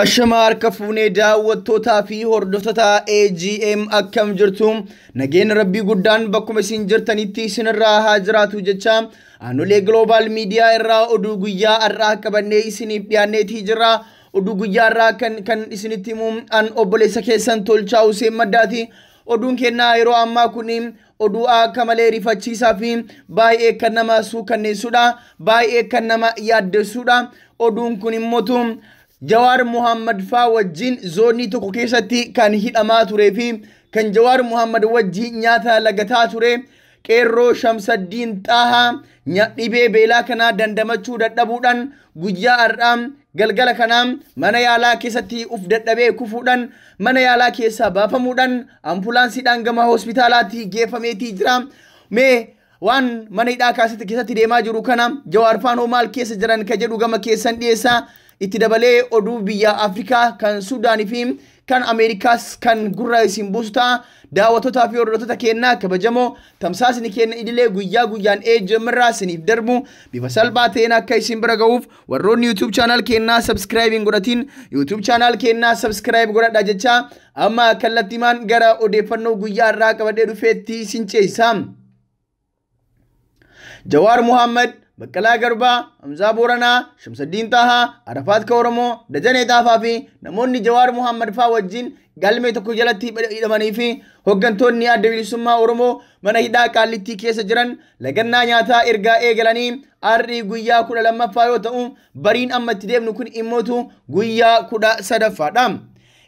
Ashama harka fuunee daawwattootaa fi hordoftoota AGM akkam jirtu? Nageenya rabbii guddaan bakkuma isin jirtanitti isinirraa haa jiraatu jecha Aanolee Global Media irraa oduu guyyaa har'aa qabannee isiniif dhiyaanneetii jirra. Oduu guyyaa har'aa kan isinitti himu an obboleessa keessan Tolchaa Hussein Maddaati. Oduun kennaa yeroo ammaa kun oduu akka malee rifachiisaa fi baay'ee kan nama suukanneessudha. Baay'ee kan nama yaaddessudha. Oduun kun immoo Jawaar Muhammad faa wajjin zoonii tokko keessatti kan hidhamaa turee fi kan Jawaar Muhammad wajjin nyaata lagataa ture qeerroo Shamsaddiin Xaahaa dhibee beelaa kanaa dandamachuu dadhabuudhaan guyyaa har'aa galgala kanaa mana yaalaa keessatti uf dadhabee kufuudhaan mana yaalaa keessaa baafamuudhaan ambulaansiidhaan gama hospitaalaatti geeffameetii jira. Mee waan mana hidhaa keessatti deemaa jiru kana Jawaar faan hoo maal keessa jiran ka jedhu gama keessan dhiyeessaa. Itti dabalee oduu biyya Afrikaa kan Suudaanii fi kan Ameerikaas kan gurra isin buusu ta'a. Daawwattootaa fi hordoftoota keenyaa kabajamoo, tamsaasni keenya idilee guyyaa guyyaan AGM irraa isiniif darbu bifa salphaa ta'een akka isin bira ga'uuf warroonni YouTube channel keenyaa subscribe hin godhatin YouTube channel keenyaa subscribe godhadhaa jecha amma kallattiimaan gara odeeffannoo guyyaa irraa qabadhee dhufeetti isin ceesisa. Jawaar Muhammad, Baqqalaa Garbaa, Hamzaa Booranaa, Shamsaddiin Xaahaa, Arafaat Ka Oromoo, Dajanee Xaafaa fi namoonni Jawaar Muhammad faa wajjin galmee tokko jalatti hidhamanii fi hooggantoonni Adda Bilisummaa Oromoo mana hidhaa Qaallittii keessa jiran lagannaa nyaataa ergaa eegalanii har'i guyyaa 12ffaa yoo ta'u, bariin amma itti deemnu kun immootu guyyaa 13ffaadha.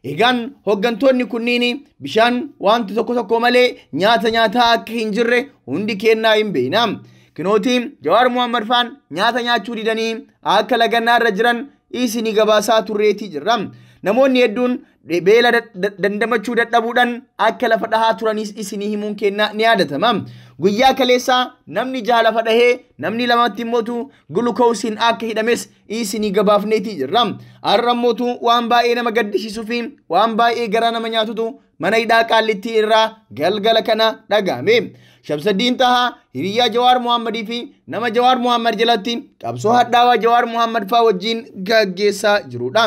Egaan hooggantoonni kunniin bishaan wanti tokko tokko malee nyaata nyaataa akka hin jirre hundi kennaa hin beekna. Kinooti Jawaar Muhammad faan nyaata nyaachuu didanii akka lagannaa irra jiran isinii gabaasaa turreetii jirra. Namoonni hedduun beela dandamachuu dadhabuudhaan akka lafa dhahaa turanis isinii himuun kennaa ni yaadatama. Guyyaa kaleessaa namni 6 lafa dhahee namni 2tti immootu gulukoosiin akka hidhames isinii gabaafneetii jirra. Har'a immootu waan baay'ee nama gaddisiisuu fi waan baay'ee garaa nama nyaatutu mana hidhaa Qaallittii irraa galgala kana dhagahame. Shamsaddiin Xaahaa hiriyaa Jawaar Muhammadii fi nama Jawaar Muhammad jalatti qabsoo hadhaawaa Jawaar Muhammad faa wajjin gaggeessaa jirudha.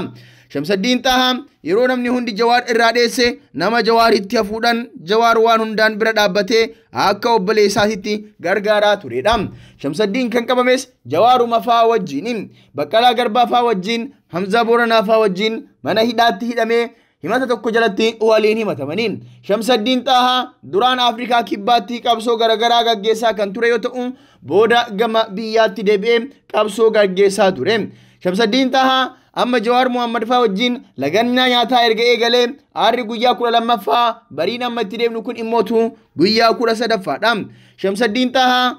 Shamsaddiin Xaahaa yeroo namni hundi Jawaar irraa dheesse nama Jawaaritti hafuudhaan Jawaar waan hundaan bira dhaabbatee akka obboleessaatitti gargaaraa turedha. Shamsaddiin kan qabames Jawaaruma faa wajjin, Baqqalaa Garbaa faa wajjin, Hamzaa Booranaa faa wajjin mana hidhaatti hidhamee himata tokko jalatti waliin himatamanii. Shamsaddiin Xaahaa duraan Afrikaa Kibbaatti qabsoo garaagaraa gaggeessaa kan ture yoo ta'u, booda gama biyyaatti deebi'ee qabsoo gaggeessaa ture. Shamsaddiin Xaahaa amma Jawaar Muhammad faa wajjin lagannaa nyaataa erga eegalee har'i guyyaa 12ffaa, bariin amma itti deemnu kun immootu guyyaa 13ffaadha. Shamsaddiin Xaahaa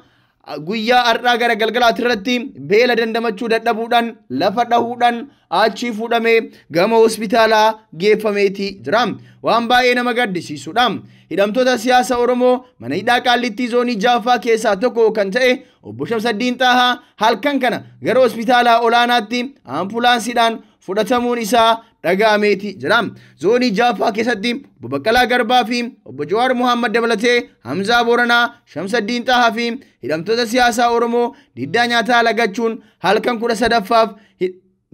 guyyaa har'aa gara galgalaatti irratti beela dandamachuu dadhabuudhaan lafa dhahuudhaan achii fuudhamee gama hospitaalaa geeffameetii jira. Waan baay'ee nama gaddisiisudha. Hidhamtoota siyaasa Oromoo mana hidhaa Qaallittii zoonii 6ffaa keessaa tokko kan ta'e obbo Shamsaddiin Xaahaa halkan kana gara hospitaalaa olaanaatti ambulaansiidhaan fudhatamuun isaa dhaga'ameeti jira. Zoonii 6ffaa keessatti obbo Baqqalaa Garbaa fi obbo Jawaar Muhammad dabalatee Hamzaa Booranaa, Shamsaddiin Xaahaa fi hidhamtoota siyaasaa Oromoo diddaa nyaataa lagachuun halkan 13ffaaf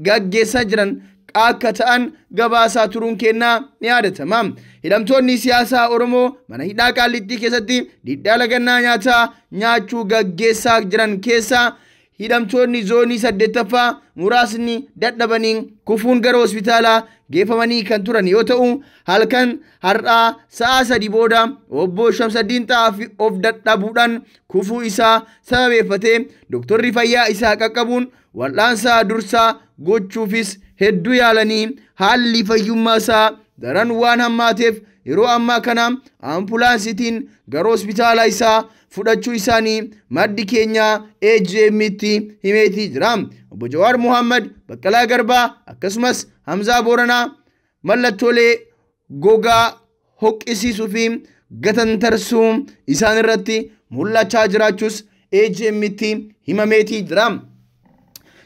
gaggeessaa jiran akka ta'an gabaasaa turuun kennaa ni yaadatama. Hidhamtoonni siyaasaa Oromoo mana hidhaa Qaallittii keessatti diddaa lagannaa nyaataa nyaachuu gaggeessaa jiran keessaa hidhamtoonni zoonii 8ffaa muraasni dadhabanii kufuun gara hospitaalaa geeffamanii kan turan yoo ta'u, halkan har'aa sa'a 3 booda obbo Shamsaddiin Xaahaa of dadhabuudhaan kufuu isaa sababeeffatee dooktorri fayyaa isaa qaqqabuun wal'aansa dursaa gochuufis hedduu yaalanii haalli fayyummaa isaa daran waan hammaateef yeroo ammaa kana ambulaansiitiin gara hospitaala isaa fudhachuu isaanii maddi keenya AGM'tti himeetii jira. Obbo Jawaar Muhammad, Baqqalaa Garbaa akkasumas Hamzaa Booranaa mallattoolee gogaa hoqqisiisuu fi gatantarsuu isaan irratti mul'achaa jiraachuus AGM'tti himameetii jira.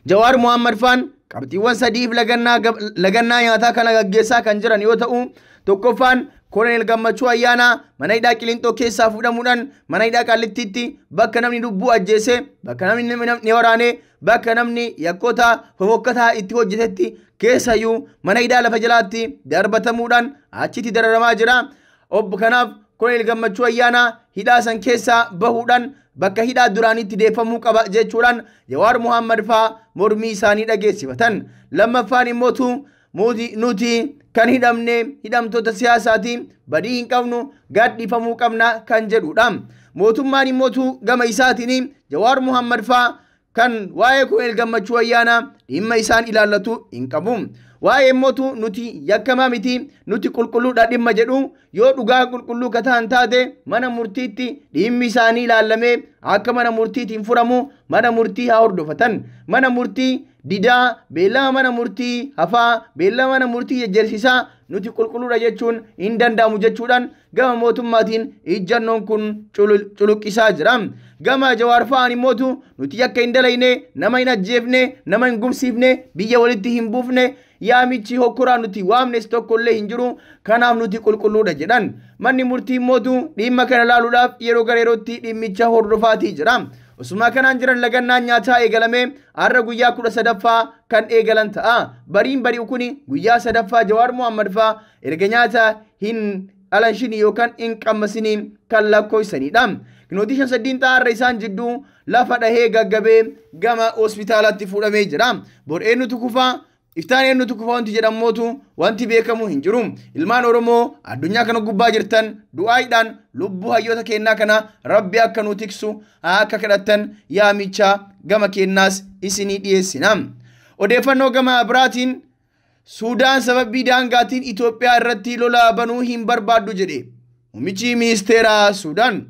Jawaar Muhammad faan qabxiiwwan sadiif lagannaa nyaataa kana gaggeessaa kan jiran yoo ta'u, tokkoffaan Koloneel Gammachuu Ayyaanaa mana hidhaa Qiliinxoo keessaa fuudhamuudhaan mana hidhaa Qaallittiitti bakka namni lubbuu ajjeese, bakka namni waraane, bakka namni yakkoota fofokkataa itti hojjetetti keessayyuu mana hidhaa lafa jalaatti darbatamuudhaan achitti dararamaa jira. Obbo kanaaf Koloneel Gammachuu Ayyaanaa hidhaa san keessaa bahuudhaan bakka hidhaa duraanitti deeffamuu qaba jechuudhaan Jawaar Muhammad faa mormii isaanii dhageessifatan. Lammaffaan immootu nuti kan hidhamne hidhamtoota siyaasaati, badii hin qabnu, gadhiifamuu qabna kan jedhudha. Mootummaan immootu gama isaatiin Jawaar Muhammad faa kan waa'ee Koloneel Gammachuu Ayyaanaa dhimma isaan ilaallatu hin qabu. Waa'ee immootu nuti yakkamaa miti, nuti qulqulluudha dhimma jedhu yoo dhugaa qulqulluu kataan taate mana murtiitti dhimmi isaanii ilaallamee akka mana murtiitiin furamu mana murtii haa hordofatan. Mana murtii didaa, beellama mana murtii hafaa, beellama mana murtii jejjersiisaa nuti qulqulluudha jechuun hin danda'amu jechuudhaan gama mootummaatiin ijjannoon kun culuqqisaa jira. Gama Jawaar fa'aan immootu nuti yakka hin dalayne, nama hin ajjeefne, nama hin gumsiifne, biyya walitti hin buufne, yaamichi hokkoraa nuti waamnes tokkollee hin jiru, kanaaf nuti qulqulluudha jedhan. Manni murtii immootu dhimma kana ilaaluudhaaf yeroo gara yerootti dhimmicha hordofaatii jira. Osuma kanaan jiran lagannaan nyaataa eegalame har'a guyyaa 13ffaa kan eegalan ta'a. Bariin bari'u kuni guyyaa 3ffaa Jawaar Muhammad faa erga nyaata hin alanshini yookaan hin qammasini kan lakkoofsanidha. Kinootii 58 har'a isaan jidduu lafa dhahee gaggabee gama hospitaalaatti fuudhamee jira. Bor eenyutu kufaa? Iftaan eenyutu kufa wanti jedhamootu wanti beekamu hin jiru. Ilmaan Oromoo addunyaa kana gubbaa jirtan du'aayiidhaan lubbuu hayyoota kennaa kana Rabbi akka nu tiksu akka kadhattan yaamicha gama kennaas isinii dhiyeessina. Odeeffannoo gama biraatiin Suudaan sababii daangaatiin Itoophiyaa irratti lola banuu hin barbaaddu jedhe Muummichi Ministeera Suudaan.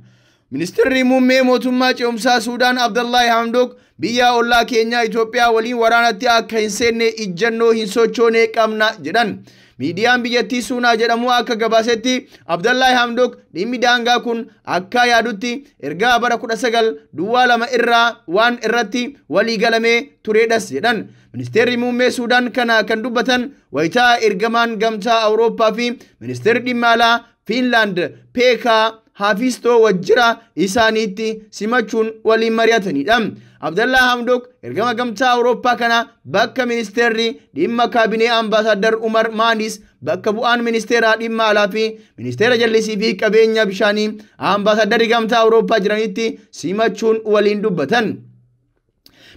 Ministeerri muummee mootummaa ce'umsaa Suudaan Abdallahi Hamdok biyya ollaa keenyaa Itoophiyaa waliin waraanatti akka hin seenne ijjannoo hin sochoone qabna jedhan. Miidiyaan biyyattii Suunaa jedhamu akka gabaasetti Abdallahi Hamdok dhimmi daangaa kun akka yaadutti ergaa bara 1902 irraa waan irratti walii galamee turedhas jedhan. Ministeerri muummee Suudaan kana kan dubbatan wayitaa ergamaan gamtaa Awurooppaa fi ministeerri dhimma alaa Fiinlaand Peekaa Haafistoo wajjira isaaniitti simachuun waliin mari'atanidha. Abdallaa Hamdok ergama gamtaa Awurooppaa kana bakka ministeerri dhimma kaabinee Ambaasaddar Umar Maanis bakka bu'aan ministeera dhimma alaa fi ministeera jallisii fi qabeenya bishaanii Ambaasaddarri gamtaa Awurooppaa jiranitti simachuun waliin dubbatan.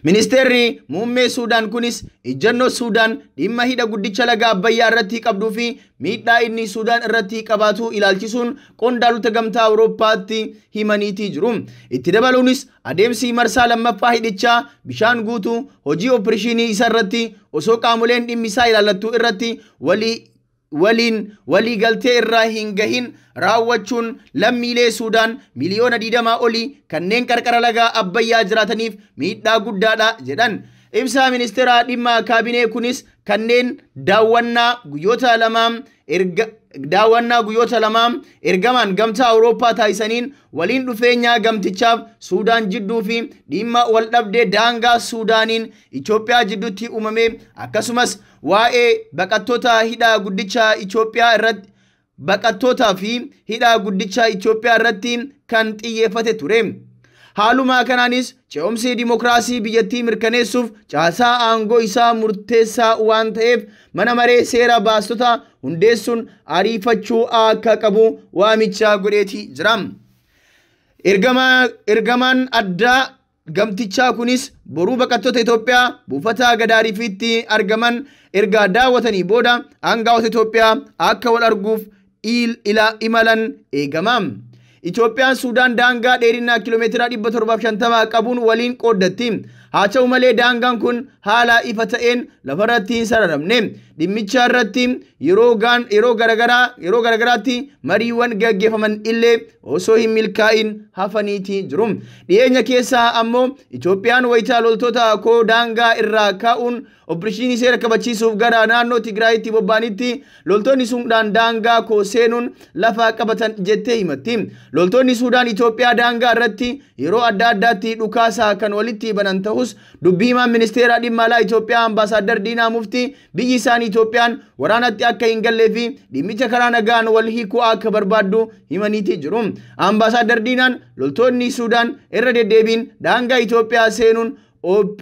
Ministeerri muummee Suudaan kunis ijjannoo Suudaan dhimma hidha guddicha laga Abbayyaa irratti qabduu fi miidhaa inni Suudaan irratti qabaatu ilaalchisuun qondaaltota gamtaa Awurooppaatti himaniitii jiru. Itti dabaluunis adeemsi marsaa lammaffaa hidhichaa bishaan guutuu hojii opereeshinii isa irratti osoo qaamoleen dhimmi isaa ilaallattu irratti waliin walii galtee irraa hin gahin raawwachuun lammiilee Suudaan miliyoona 20 olii kanneen qarqara laga Abbayyaa jiraataniif miidhaa guddaadha jedhan. Ibsa ministeera dhimma kaabinee kunis kanneen daawwannaa guyyoota lamaa ergamaan gamtaa Awurooppaa taasisaniin waliin dhufeenya gamtichaaf Suudaan jidduu fi dhimma wal dhabdee daangaa Suudaaniin Itoophiyaa jidduutti uumame akkasumas waa'ee baqattoota hidha guddicha Itoophiyaa irratti baqattootaa fi hidha guddicha Itoophiyaa irratti kan xiyyeeffate ture. Haaluma kanaanis ce'umsi dimokiraasii biyyattii mirkaneessuuf caasaa aangoo isaa murteessaa waan ta'eef mana maree seera baastota hundeessuun ariifachuu akka qabu waamicha godheetii jira. Ergamaan addaa gamtichaa kunis boruu baqattoota Itoophiyaa buufata Gadaariifitti argaman erga daawwatanii booda aangawoota Itoophiyaa akka wal arguuf imalan eegama. Itoophiyaan Suudaan daangaa dheerinaa kiiloomeetira 750 qabuun waliin qooddatti. Haa ta'u malee daangaan kun haala ifa ta'een lafarratti hin sararamne. Dhimmicha irratti yeroo garagaraatti mariiwwan gaggeeffaman illee osoo hin milkaa'in hafaniitii jiru. Dhiyeenya keessaa ammoo Itoophiyaan wayitaa loltoota koo daangaa irraa kaa'uun opereeshinii seera kabachiisuuf gara naannoo Tigraayitti bobba'anitti loltoonni Suudaan daangaa koo seenuun lafa qabatan jettee himatti. Loltoonni Suudaan Itoophiyaa daangaa irratti yeroo adda addaatti dhukaasaa kan walitti banan ta'us Ta'us dubbii himaan ministeera dhimma alaa Itoophiyaa Ambaasaadar Diinaa Muftii biyyi isaanii Itoophiyaan waraanatti akka hin gallee fi dhimmicha karaa nagaan wal hiikuu akka barbaaddu himaniiti jiru. Ambaasaadar Diinaan loltoonni Suudaan irra deddeebiin daangaa Itoophiyaa seenuun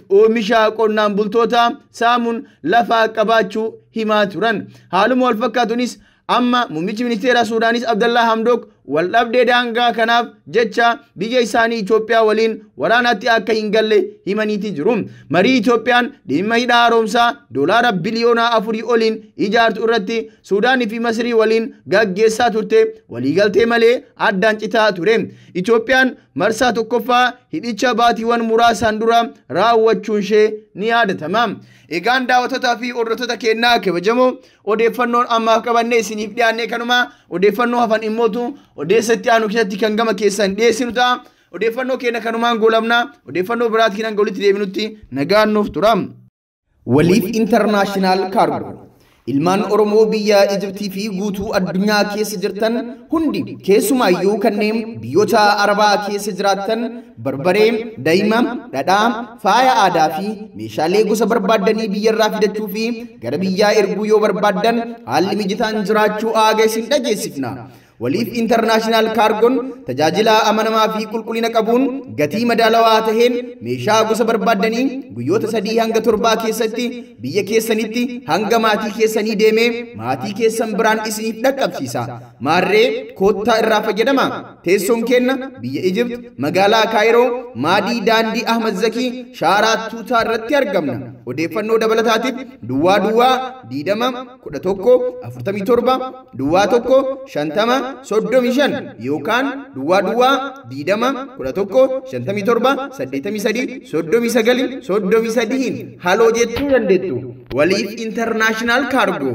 oomisha qonnaan bultoota saamuun lafa qabaachuu himaa turan. Haaluma wal fakkaatuunis amma muummichi ministeera Suudaanis Abdallaa Hamdok wal dhabdee daangaa kanaaf jecha biyya isaanii Itoophiyaa waliin waraanatti akka hin galle himaniiti jiru. Marii Itoophiyaan dhimma hidha haaromsaa doolaara biliyoona 4 oliin ijaartu irratti Suudaanii fi Masrii waliin gaggeessaa turte waliigaltee malee addaan citaa ture. Itoophiyaan marsaa tokkoffaa hidhicha baatiiwwan muraasaan dura raawwachuun ishee ni yaadatama. Egaan daawwattoota fi hordoftoota keenyaa kabajamoo, odeeffannoon ammaaf qabannee isiniif dhiyaanne kanuma. Odeeffannoo hafan immootu odeessatti aanu keessatti kan gama keessan dhiyeessinu ta'a. Odeeffannoo keenya kanumaan goolabna. Odeeffannoo biraatiin hanga walitti deebinutti nagaan nuuf tura. Waliif International Cargo. Ilmaan Oromoo biyya Ijiptii fi guutuu addunyaa keessa jirtan hundi, keessumaayyuu kanneen biyyoota Arabaa keessa jiraattan, barbaree, daa'ima, dhadhaa, faaya aadaa fi meeshaalee gosa barbaaddanii biyyarraa fidachuu fi gara biyyaa erguu yoo barbaaddan, haalli mijataan jiraachuu aaga isin dhageessifna. Waliif International Cargoon tajaajila amanamaa fi qulqullina qabuun gatii madaalawaa taheen meeshaa gosa barbaaddanii guyyoota 3 hanga 7 keessatti biyya keessanitti hanga maatii keessanii deemee maatii keessan biraan isiniif dhaqqabsiisa. Maarree koottaa irraa fayyadama. Teessoon keenya biyya Ijipt, magaalaa Kaayiroo, Maadii, daandii Ahmad Zakii, Shaaraa Tuutaa irratti argamna. Odeeffannoo dabalataatiif 00201147 0150 35 yookaan 002011578339 33hin haloo jechuu dandeettu. Waliif International Cargo.